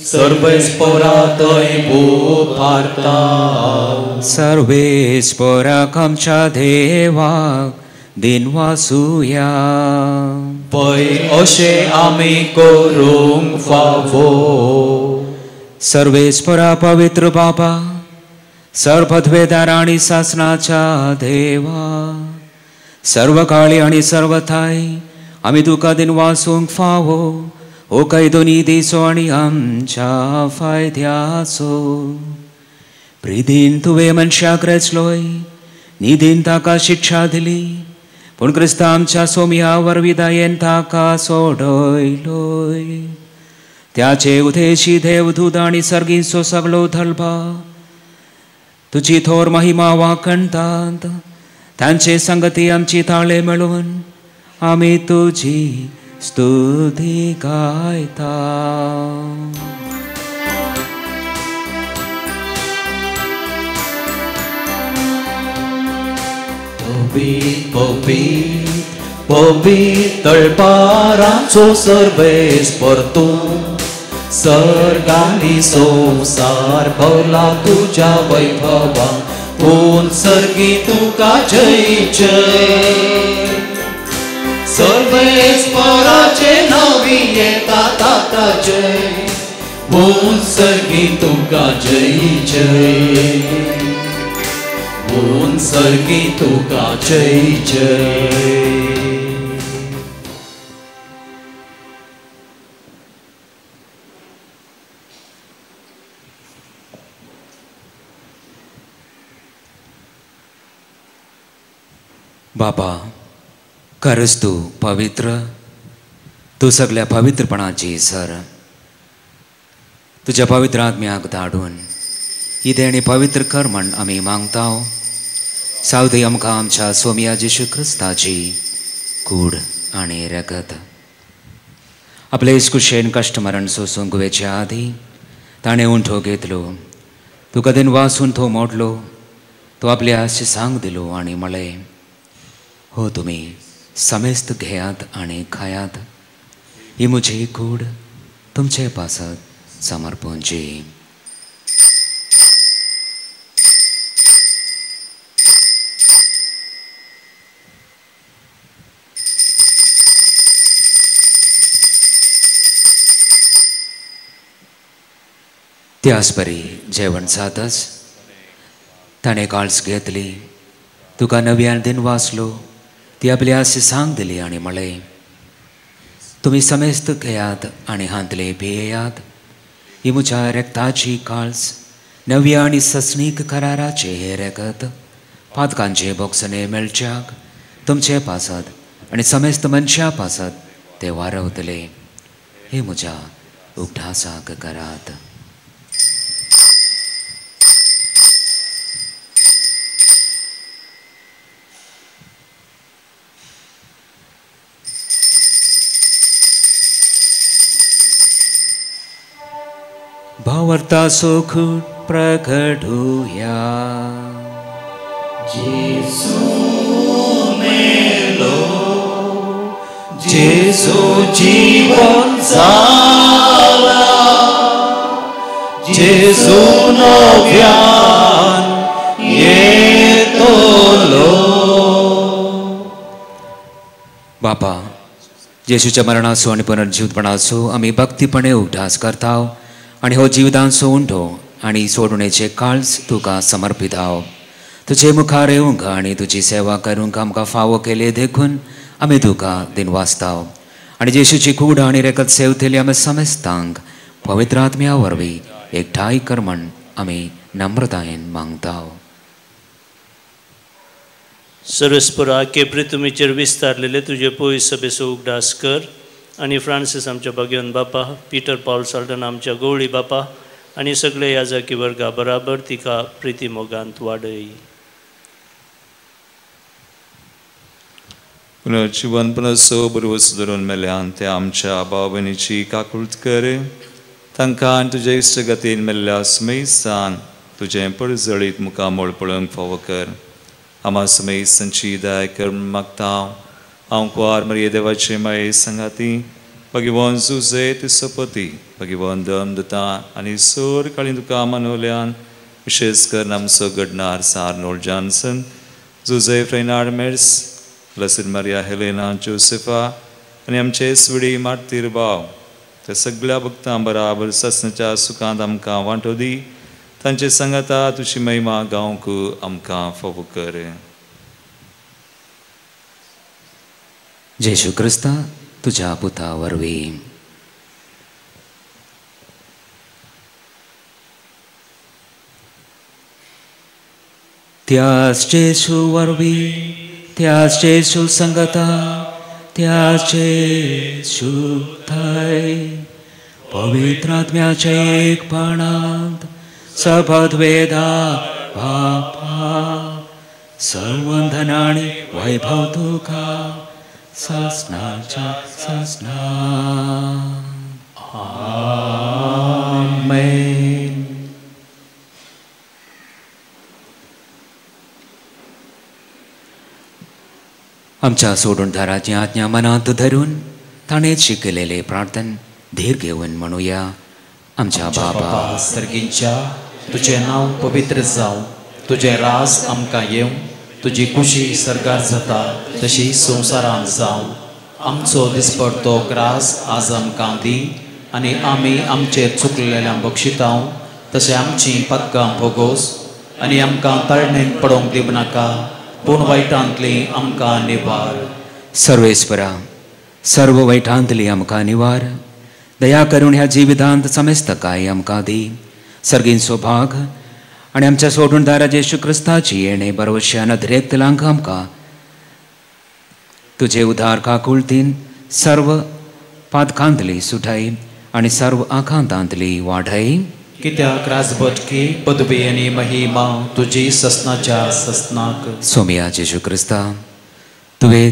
सर्वेस्परा थंय उबारता. सर्वेस्पराक आमच्या देवाक दिनवासुया. पय अशें आमी करूंक फावो. सर्वेस्परा पवित्र बाबा, सर्वपदवेदार आनी सासणाच्या देवा, सर्व काळी आनी सर्व ठांय आमी तुका दिनवासूंक फावो हो कायदो निधीचो आनी आमच्या फायद्याचो. प्रितीन तुवें मनशाक रचलोय, निधीन ताका शिक्षा दिली, पूण क्रिस्ता आमच्या सोमया वरवीं दयेन ताका सोडयलोय. त्याचे उदेशी देवदूत आनी सर्गीचो सगळो धलबा तुजी थोर महिमा वाखणटात. तांचे संगती आमची ताळे मेळून आमी तुजी स्तुती गायता. पवित्र पवित्र पवित्र तळपाराचो सर्वेस्पर तूं, सर्गांनी संवसार भरला तुज्या वैभवान, पूण सर्गी तुका जय जय. सर्वेस्पराचे नांवी येता ताका जय, पूण सर्गी तुका जय जय, पूण सर्गी तुका जय जय. बाबा, खरंच तूं पवित्र, तूं सगळ्या पवित्रपणाची सर. तुज्या पवित्र आत्म्याक धाडून ही देणी पवित्र कर म्हण आमी मागता. सावदी आमकां आमच्या सोमया जेशू क्रिस्ताची कूड आनी रगत. आपले कुशेन कश्ट मरण सोसूंक वेच्या आदीं ताणें उंठो घेतलो, तुका दिन वासून तो मोडलो, तो आपल्या शिसांक दिलो आनी म्हळें, हो तुमी समेस्त घेयात आनी खायात, ही म्हजी कूड तुमचे पासत समर्पणची. त्याच परी जेवण जातच ताणें काळज घेतली, तुका नव्यान दिन वाचलो, ती आपली आशी सांग दिली आनी म्हळें, तुमी समेस्त घेयात आनी हांतले भियेयात, ही म्हज्या रक्ताची काळज नव्या आनी ससणीक कराराचे हे रगत पातकांचे बोगसणे मेळच्याक तुमचे पासत आनी समेस्त मनशां पासत ते वारवतले. हे म्हज्या उगडासाक करात. भावार्थाचो खूट प्रगटुया. जेजू मेलो, जेजू जीवन जाला, जेजू नव्यान येतलो. बापा, जेजूच्या मरणाचो आनी पुनर्जीवपणाचो आमी भक्तीपणे उगडास करता आनी हो जिवितांचो उंडो आनी सोडणेचे काळज तुका समर्पिताव. तुजे मुखार येवंक आनी तुजी सेवा करूंक आमकां फावो केले देखून आमी तुका दिनवासताव. आनी जेजूची कूड आनी रेकत सेवतली आमी समेस्तांक पवित्र आत्म्या वरवीं एकठांय कर म्हण आमी नम्रतायेन मागताव. सरस्परा केपरी तुमीचेर विस्तारलेले तुजे पयस सभेचो उगडास कर आनी फ्रांसीस आमच्या भाग्यवन बापा, पिटर पावल साल्डन आमच्या गवळी बापा आनी सगळे याजाकी वर्गा बराबर तिका प्रिती मोगांत वाडय. पुनर्जीवन पुनर्सो बरवस धरून मेल्यान ते आमच्या भाव भयणीची काकूळत कर. तांकां आनी तुजे इश्टगतीन मेल्ल्या सुमेस्तान तुजें परजळीत मुखामळ पळोवंक फावो कर. आमा सुमेस्तांची दया कर मागता. हांव कुवार मरिये देवाचे माये सांगाती भगवान जुजे ते सपती भगवान दम दिता आनी सोर काळी तुका मनोल्यान विशेष करून आमचो घडणार सार्नोल्ड जॉन्सन, जुजे फ्रेनार्ड मेर्स, लसीन मारिया हेलेना जोसेफा आनी आमचे स्विडी मार्तीर भाव त्या सगळ्या भक्तां बराबर ससनाच्या सुखांत आमकां वांटो दी. तांचे सांगाता तुजी महिमा गावंक आमकां फावो कर. जेजू क्रिस्ता तुज्या पुता वरवीं. त्याच जेजू वरवीं, त्याच जेजू संगता, त्याच जेजू थंय पवित्र आत्म्याच्या एकपणांत सपदवेदा बापा सर्वंधन आनी वैभव तुका ससनाच्या ससना. आमेन. आमच्या सोडूनदाराची आज्ञा मनांत धरून ताणें शिकयलेले प्रार्थन धीर घेवन म्हणुया. आमच्या बाबा सर्गींच्या, तुजें नांव पवित्र जावं, तुजें राज आमकां येवं, तुजी खुशी सर्गार जाता तशी संवसारांत जावं. आमचो दिसपडतो ग्रास आज आमकां दी आनी आमी आमचेर चुकलेल्या बक्षितांव तशें आमचीं पदकां भोगोस आनी आमकां ताळणेन पडोवंक दिवं नाका, पूण वायटांतली आमकां निवार. सर्वेस्परा, सर्व वायटांतली आमकां निवार. दया करून ह्या जिवितांत समेस्तकाय आमकां दी. सर्गींचो भाग आनी आमच्या सोडूनदारा जेजू क्रिस्ताची येणे बरोवश्या नदरेक आमकां तुजे उदार काकुळतीन सर्व पातकांतली सुठाय आनी सर्व आखांतांतली वाढय. कित्याक राजबटकी पदवी आनी महिमा तुजी ससनाच्या ससनाक. सोमिया जेजू क्रिस्ता, तुवें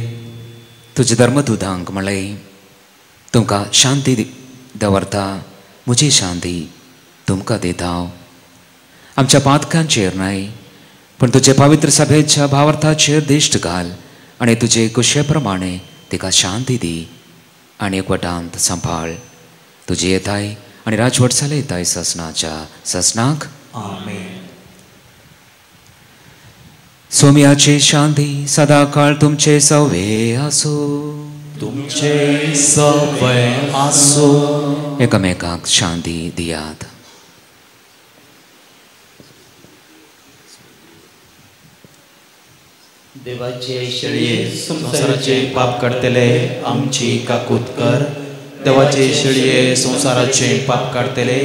तुजे धर्मदूतांक म्हळें, तुमकां शांती दवरता, म्हजी शांती तुमकां दिता. आमच्या पातकांचेर न्हय पूण तुजे पवित्र सभेच्या भावार्थाचेर दिश्ट घाल आनी तुजे कुशे प्रमाणे तिका शांती दी आनी एकवटांत सांबाळ. तुजी येताय आनी राजवट चलयताय ससनाच्या ससनाक. आमेन. सोम्याची शांती सदाकाळ तुमचे सवे आसो. तुमचे सवे आसो. एकामेकाक शांती दियात. देवाचे शेळये संवसाराचे पाप काडटले आमची काकूत कर। देवाचे शेळये संवसाराचे पाप काडटले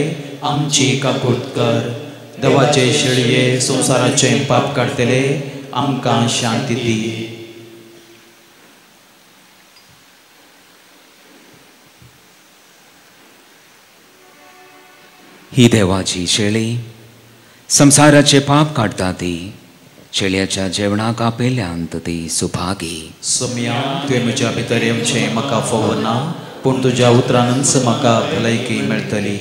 आमची काकूत कर। देवाचे शेळये संवसाराचे पाप काडटले आमकां शांती दी। ही देवाची शेळी संसाराचे पाप काडटा ती शेळयाच्या जेवणाक आपयल्यांत ती सुभागी। सोम्या तुवें म्हज्या भितर येवचें म्हाका फावना, पूण तुज्या उतरानच म्हाका भलायकी मेळटली।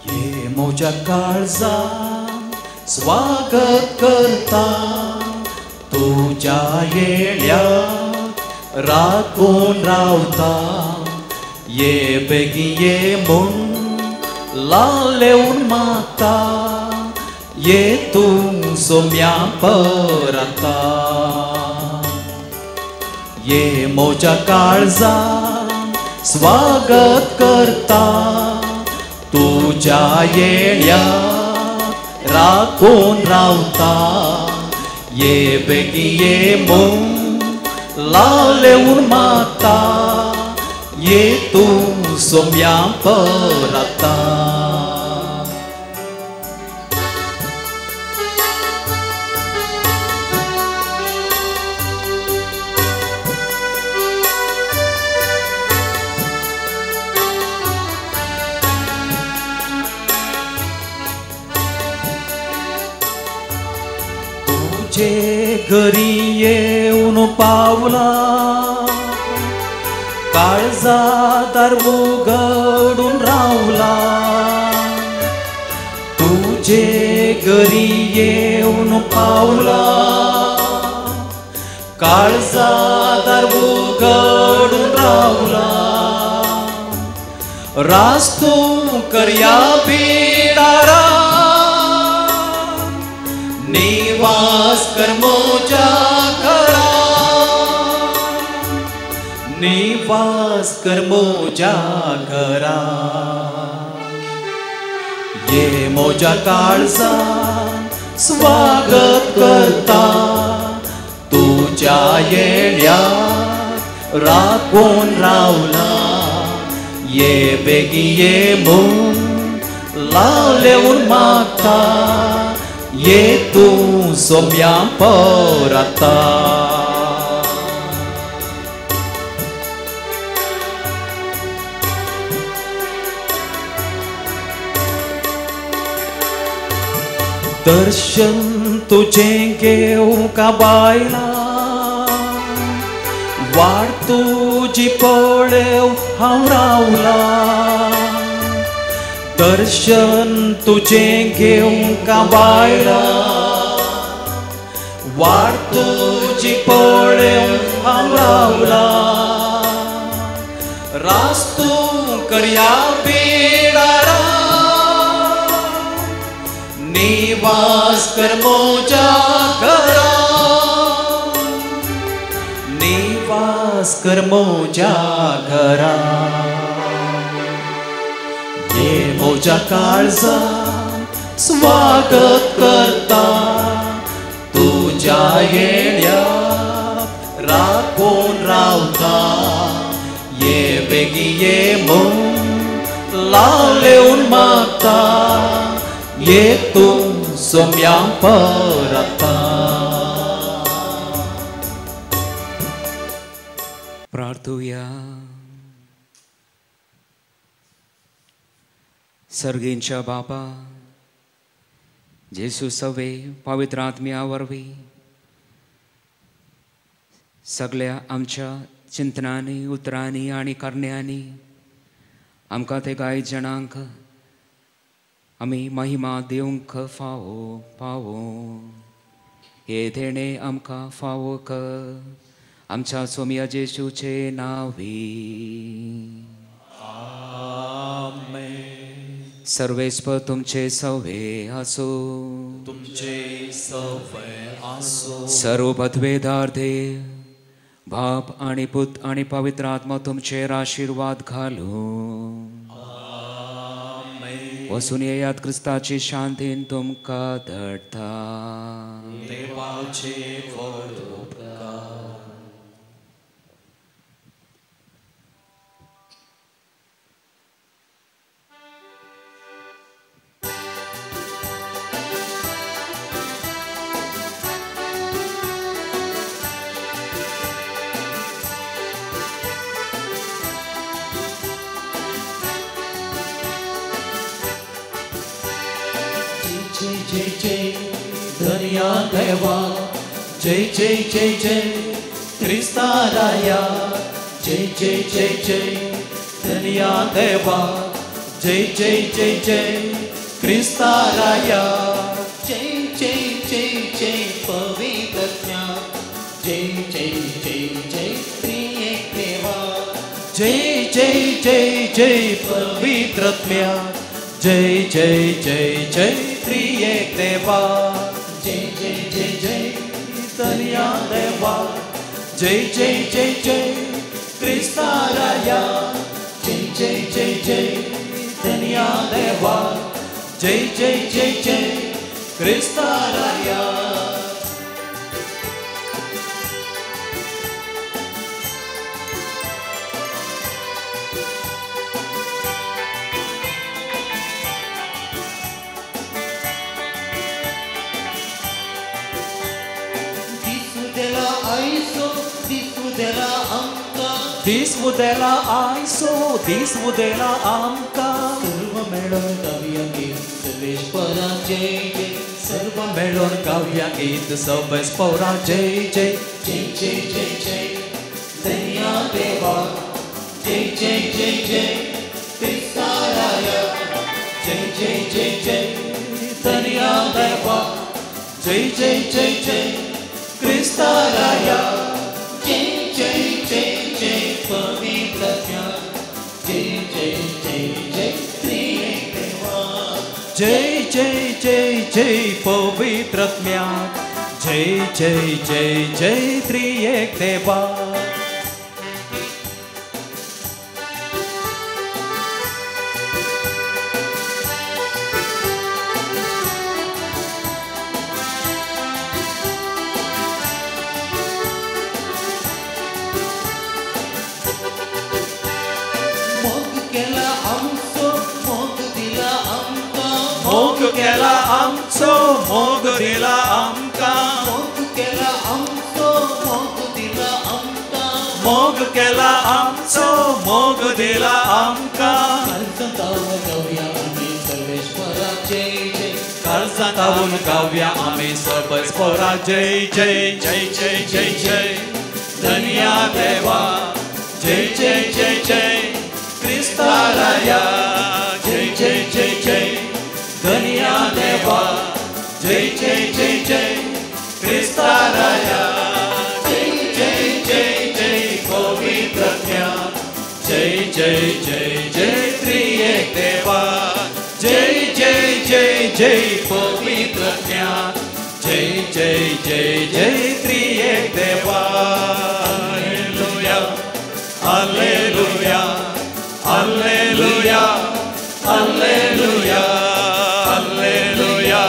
ये म्हज्या काळजान स्वागत करता तुज्या येण्याक राखून रावता। ये बेगी ये म्हूण लालेवन मागता ये तूं सोम्या परता। ये म्हज्या काळजान स्वागत करता तुज्या येण्याक राखून रावता। ये बेगी ये म्हूण लालेवन मागता ये तूं सोम्या परता। तुजे घरी येवन पावला काळजा दार उगडून रावला। तुजे घरी येवन पावला काळजा दार उगडून रावला। रास तूं करया बिडारा निवास कर म्हज्या घरा। निवास कर म्हज्या घरा। ये म्हज्या काळजान स्वागत करता तुज्या येण्याक राखून रावला। ये बेगी ये म्हूण लालेवन मागता ये तूं सोम्या परता। दर्शन तुझें घेवंक बायला वाट तुजी पळेव हांव रावला। दर्शन तुझें घेवंक बायला वाट तुजी पळेव हांव रावला। रास तूं करया बिडारा निवास कर म्हज्या घरा। निवास कर म्हज्या घरा। ये म्हज्या काळजान स्वागत करता तुज्या येण्याक राखून रावता। ये बेगी ये म्हूण लालेवन मागता ये तूं सोम्या परता। प्रार्थुया। सर्गींच्या बापा जेसू सवे पवित्र आत्म्या वरवीं सगळ्या आमच्या चिंतनांनी उतरांनी आनी करण्यांनी आमकां ते कांय जणांक आमी महिमा दिवंक फावो पावो। हे देणें आमकां फावो कर आमच्या सोम्या जेशूचे नांवी। आमेन। सर्वेस्पर तुमचे सवे आसो। तुमचे सवे आसो। सर्व पदवेदार देव बाप आणि पुत आणि पवित्र आत्मा तुमचेर आशीर्वाद घालूं। वसून येयात, क्रिस्ताचे शांतीन तुमकां धाडटा. देवाचे व्हड उपकार. जय जय जय धन्या देवा, जय जय जय जय क्रिस्ताराया, जय जय जय जय धन्या देवा, जय जय जय जय क्रिस्ताराया, जय जय जय जय पवित्रज्ञा, जय जय जय जय त्रिएक देवा, जय जय जय जय पवित्रज्ञा, जय जय जय जय त्रिएक देवा, जय जय जय जय धन्या देवा, जय जय जय जय क्रिस्ताराया, जय जय जय जय धन्या देवा, जय जय जय जय क्रिस्ताराया. दीस उदेला आयसो, दीस उदेला आमकां, सर्व मेळोन गावया गीत सर्वेस्परा जय जय, सर्व मेळोन गावया गीत सर्वेस्परा जय जय, जय जय जय जय धन्या देवा, जय जय जय जय क्रिस्ताराया, जय जय जय जय धन्या देवा, जय जय जय जय क्रिस्ताराया, जय जय जय जय पवित्रज्ञा, जय जय जय जय त्रिएक देवा, जय जय जय जय पवित्रज्ञा, जय जय जय जय त्रिएक देवा. मोग केला आमचो, मोग दिला आमकां, मोग केला आमचो, मोग दिला आमकां, मोग केला आमचो, मोग दिला आमकां, काळजांतावन गावया आमी सर्वेस्परा जय जय, काळजांतावन गावया आमी सर्वेस्परा जय जय, जय जय जय जय धन्या देवा, जय जय जय जय क्रिस्ताराया, जय जय जय जय धन्या देवा, जय जय जय जय क्रिस्ताराया, जय जय जय जय पवित्रज्ञा, जय जय जय जय त्रिएक देवा, जय जय जय जय पवित्रज्ञा, जय जय जय जय त्रिएक देवा. Hallelujah, hallelujah, hallelujah, hallelujah, hallelujah,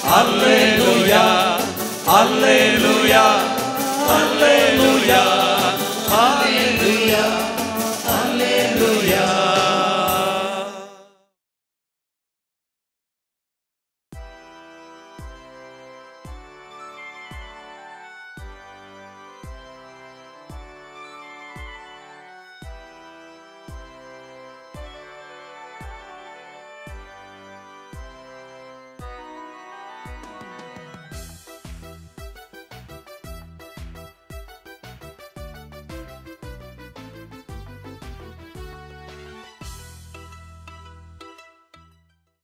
hallelujah, hallelujah, hallelujah, hallelujah.